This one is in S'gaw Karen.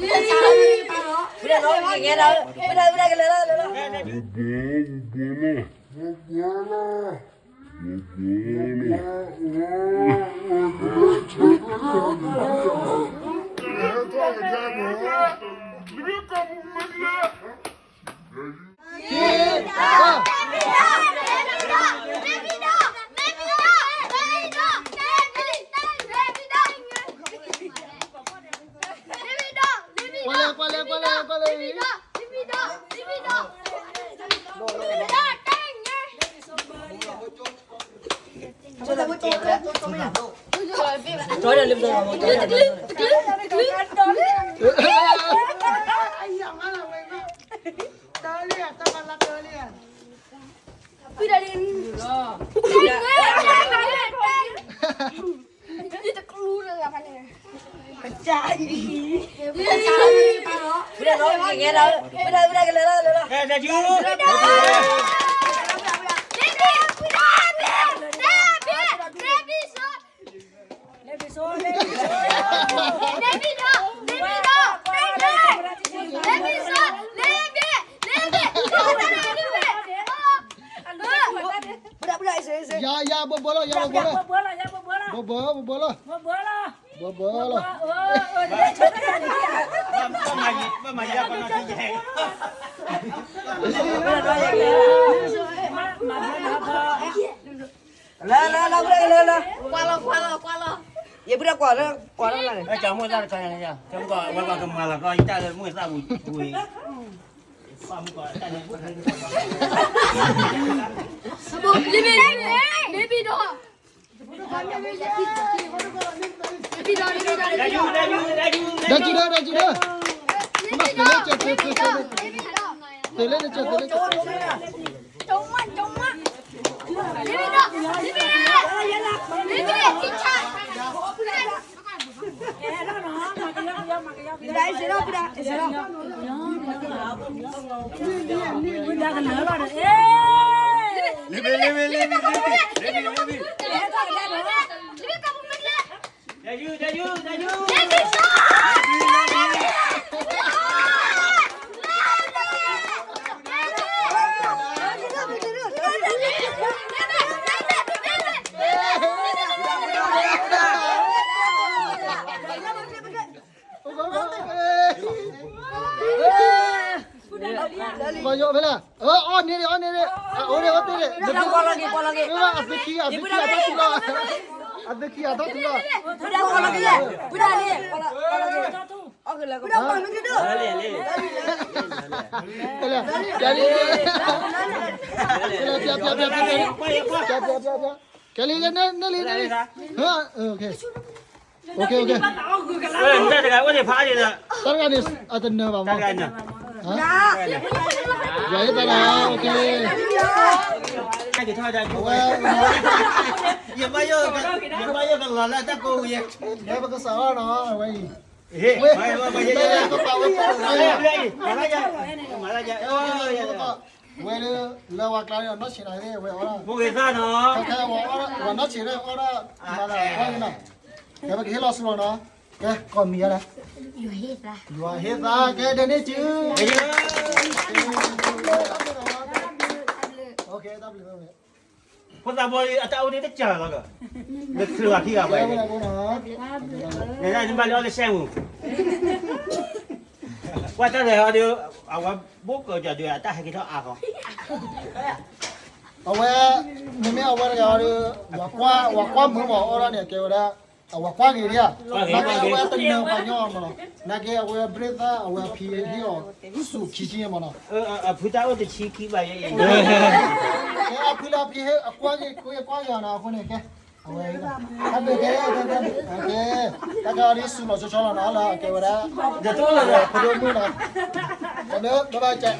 ဝံၤဒီး ဝံၤဒီး ကလဲၤလီၤ ကလဲၤလီၤ ကွၢ်လဲၣ် ကွၢ်လဲၣ် ကွၢ်လဲၣ် ကွၢ်လဲၣ် ယၤ ယၤ ဘိးဘိးလီၤ ယၤ ဘိးဘိးလီၤ ဘိးဘိး ဘိးဘိးလီၤ ဘိးဘိးလီၤ လၢ လၢ လၢ လၢ လၢ ကွၢ်လီၤ ကွၢ်လီၤ ကွၢ်လီၤ ယပုၢ်ဒၣ်ကွၢ်လၢ ကွၢ်လၢ်လၢ်န့ၣ် ကမူၣ်သၣ်တခါန့ၣ် ကမူၣ်ကီး ဝဲကီးကမၤလီၤကီး ယတၢ်လၢမုၢ်သၣ်ပူၤပူၤ Baby doll. ဒၣ်ကံဒၣ် ဒၣ်ကံဒၣ် သုးလၢကၠီ သုးလၢကၠီ သုးလၢကၠီ မၤယိၣ်ဖဲလဲၣ် အီၣ်န့ၢ်ဒံး အီၣ်န့ၢ်ဒံး အအိၣ်ဒံး အအိၣ်ဒံး အသုခံ အသုခံ အတၢ်တူၢ်လီၤ အသုခံ အတၢ်တူၢ်လီၤ ကဲလံ နဲလံ နဲလံ တၢ်တဂၤအိၣ်န့ၣ် ဖးအါန့ၣ်ဒီး တၢ်တဂၤန့ၣ် အတနၢၤဘၣ်မး တၢ်တဂၤန့ၣ် ယၤဟ့ၣ်သါလီၤ အဝဲ ယဘၣ်ယိၣ်ကလီၤလၢတၢ်ကိးဝံၤ ယဲပကစးအီၣ်နီၤ အဝဲအံၤ ဝဲ ပပာ်ဝဲ ဝဲ လၢဝဲကျါန့ၣ် နီၢ်ဆံးနၤသ့ၣ် ဝဲအီၣ်ဒၣ် ခဲခဲ ဝဲနီၢ်ဆံးရဲၣ်အီၣ်ဒၣ် မၤလၢကွၢ်န့ၣ်နီၤ ကဲ ပကဟ့ၣ်လီၤဆူလီၤနီၤ ကဲ ကိးမံၤယါလဲၣ် ယွၤဟ့ၣ်သါ ကဲ ဒဲန့ၣ်စု ဖိသၣ်ဘီအတၢ်အိၣ်ဒ်တစၢ်လီၤကီး လၢချုးဂၤခံဂၤဘၣ်အံၤ နဘၣ်လၢအီၣ်လၢစဲမူ ကွၢ်တၢ်လဲၤဟီဒီး အဝဲဘိၣ်ကၢၤကၠီၤဒုးအတၢ်ဟဲက့ၤထီၣ်အါဃီ အဝဲ မ့မ့ၢ်အဝဲတဂၤဟီဒီး ဝၤကွၢ်မုာ်မးအီၣ်ဒၣ်န့ၣ် ကဲဝဲဒၣ် အဝၤကွၢ်ဂ့ၤဒံးဧါ နာ်က့အဝဲတနၢၤပှၤညီမးနီၤ နာ်က့အဝဲဘျ့သၣ်အဝဲအဖံဟ့ၣ်အီၤ ဆူၣ်ခံဆံမးနီၤ အဖုတၢ်အိၣ်တဆံခံဘၣ်ယဲအံၤ ကဲအဖုလၢအဖံဟ့ၣ်အကွၢ်ဂ့ၤ ကွၢ်ဂ့ၤအီၤနီၤ အဃိန့ၣ် ကဲ အဝဲ တၢ်ဘျုးကဲ တၢ်ဘျုး ကဲ တၢ်ကဲအီၤဒ်ဆူၣ်လီၤဆီဆီလီၤနီၤ လၢကဲဝဲဒၣ် ယတိၢ်လီၤဒီး ဖဒိၣ်မုၣ်နီၤ တၢ်ဘျုး bye bye ကဲ